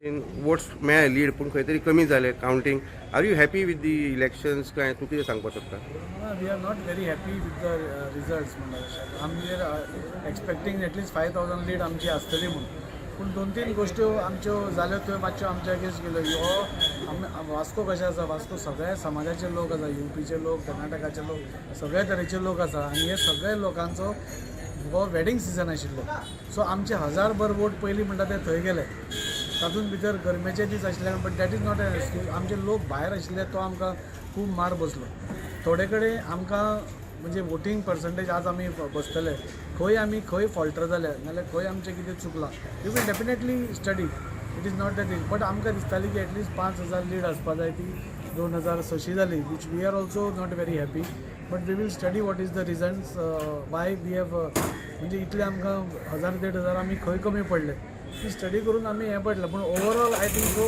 Votes मेळ्ळे lead, पूण खंय तरी कमी जाले counting. Are you happy with the elections काय तूं कितें सांगपाक सोदता? We are not very happy with the results म्हणल्यार आमी एक्सपेक्टींग एटलिस्ट 5,000 लीड आमची आसतली म्हूण. पूण दोन तीन गोश्ट्यो आमच्यो जाल्यो, त्यो मातश्यो आमच्या अगेन्स्ट गेल्यो. हो आमी वास्को कशें आसा, वास्को सगळ्या समाजाचे लोक आसा, युपीचे लोक, कर्नाटकाचे लोक, सगळे तरेचे लोक आसा आनी हे सगळे लोकांचो हो वेडींग सिजन आशिल्लो. सो आमचे हजारभर वोट पयलीं म्हणटा ते थंय गेले. तातूंत भितर गरमेचे दीस आशिल्ले, but that is not an excuse. आमचे लोक भायर आशिल्ले, तो आमकां खूब मार बसलो. थोडे कडेन आमकां म्हणजे वोटींग पर्संटेज आज आमी बसतले, खंय आमी खंय फॉल्टर जाले नाल्यार खंय आमचें कितें चुकलां, you will definitely study. It is not that, but आमकां दिसताली की एटलिस्ट 5,000 लीड आसपा जाय, ती 2,600 जाली, which we are also not very happy, but we will study what is the reasons why we have, म्हणजे इतले आमकां हजार 1,500 आमी खंय कमी पडले, ती स्टडी करून आमी हें पडलें. पूण overall I think so,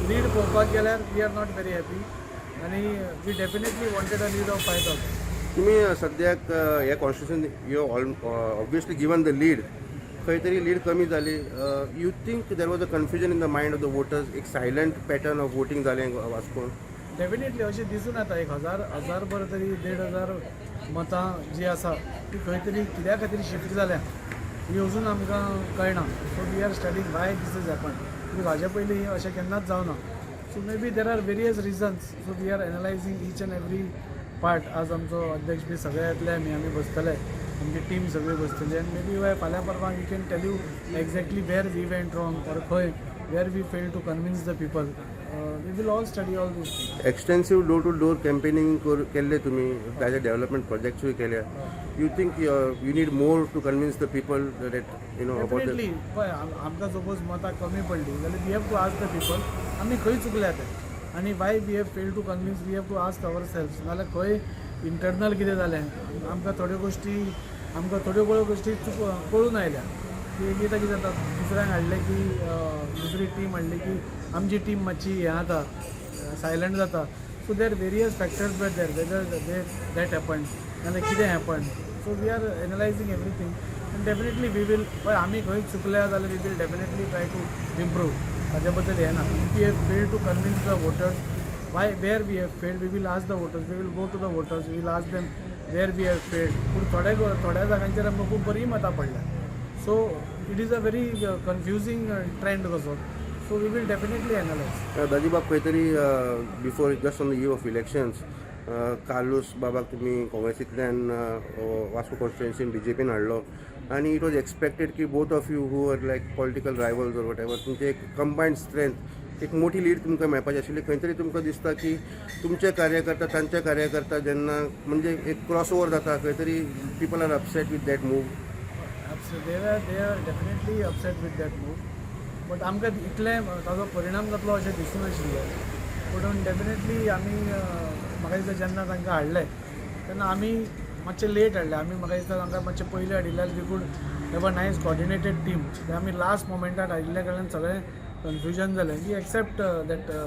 lead पळोवपाक गेल्यार we are not very happy आनी we definitely wanted a lead of 5,000. तुमी सद्याक ह्या constitution, you all obviously given the lead, खंय तरी लीड कमी जाली. You think there was a confusion in the mind of the voters, एक silent pattern of voting जालें वास्कोन? डेफिनेटली अशें दिसून येता. एक हजार हजारभर तरी, 1,500 मतां जी आसा ती खंय तरी कित्या खातीर शिफ्ट जाल्या ही अजून आमकां कळना. So we are studying why this is happen, because हाजे पयलीं अशें केन्नाच जावना. So maybe there are various reasons, so we are analyzing each and every part. आज आमचो अध्यक्ष बी सगळे येतले, आमी बसतले, आमची टीम सगळी बसतली आनी मे बी फाल्यां परवां we can tell you exactly where we went wrong or खंय where we fail to convince the people. We will all study all these things. Extensive door to door campaigning केल्ले तुमी, ताजे development प्रोजेक्ट्सूय केल्या. You think you need more to convince the people that you know about? Definitely. पळय, आमकां suppose मतां कमी पडली जाल्यार we have to ask the people आमी खंय चुकल्या ते आनी why we have fail to convince. We have to ask ourselves, नाल्यार खंय इंटरनल कितें जालें. आमकां थोड्यो गोश्टी, आमकां थोड्यो बऱ्यो गोश्टी चूक कळून आयल्या की एकदां कितें जाता, दुसऱ्यांक हाडलें की दुसरी टीम हाडली की आमची टीम मातशी हें जाता, सायलंट जाता. So there various factors but there whether they that happen नाल्यार कितें happen. So we are analyzing everything and definitely we will, पळय, आमी खंय चुकल्या जाल्यार we will definitely try to improve. ताजे बद्दल हें ना. If we have fail to convince the voters, why, where we have failed, we will ask the voters. We will go to the voters, we will ask them where we have failed. पूण थोड्या थोड्या जागांचेर आमकां खूब बरी मतां पडल्या. So it is a very confusing trend कसो. So we will definitely analyze. दाजीबाब, खंय तरी before, just on the eve of elections, Carlos बाबाक तुमी काँग्रेसींतल्यान वास्को कॉन्स्टिट्युएन्सीन बीजेपीन हाडलो आनी it was expected की both of you who are like political rivals or whatever, तुमचे एक कंबायंड स्ट्रेंथ, एक मोठी लीड तुमकां मेळपाची आशिल्ली. खंय तरी तुमकां दिसता की तुमचे कार्यकर्ता, तांचे कार्यकर्ता जेन्ना म्हणजे एक क्रॉस ओवर जाता, खंय तरी people are upset with that move? They are definitely upset with that move, but आमकां इतलें ताजो परिणाम जातलो अशें दिसूं नाशिल्लें. पूण डेफिनेटली आमी, म्हाका दिसता जेन्ना तांकां हाडले तेन्ना आमी मातशे लेट हाडले. आमी, म्हाका दिसता, तांकां मातशें पयलीं हाडिल्ले we could have a nice coordinated team. ते आमी लास्ट मोमेंटार हाडिल्ल्या कारणान सगळें कन्फ्युजन जालें. We accept that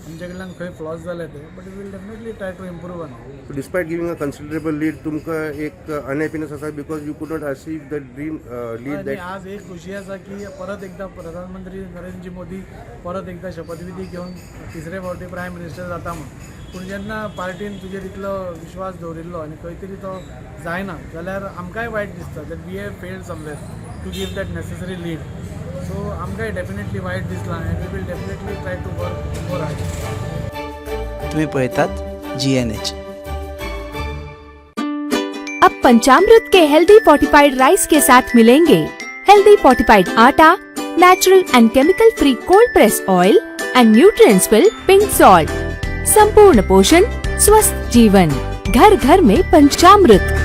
आमचे कडल्यान खंय फ्लॉज जाले ते, but we will definitely try to improve on. So despite giving a considerable lead, तुमकां एक अनहॅपीनेस आसा because you could not achieve the dream lead आनी that आज एक खुशी आसा की परत एकदा प्रधानमंत्री नरेंद्र मोदी परत एकदा शपथविधी घेवन तिसरे फावटी प्रायम मिनिस्टर जाता म्हूण. पूण जेन्ना पार्टीन तुजेर इतलो विश्वास दवरिल्लो आनी खंय तरी तो जायना जाल्यार आमकांय वायट दिसता that we have failed somewhere to give that necessary lead. So आमकांय डेफिनेटली वायट दिसलां and we will definitely try to work more hard. तुम्ही पळयतात जीएनएच. अब पंचामृत के हेल्दी फोर्टिफाइड राइस के साथ मिलेंगे हेल्दी फोर्टिफाइड आटा, natural and chemical free cold press oil and nutrients filled pink salt. संपूर्ण पोषण, स्वस्थ जीवन, घर घर में पंचामृत.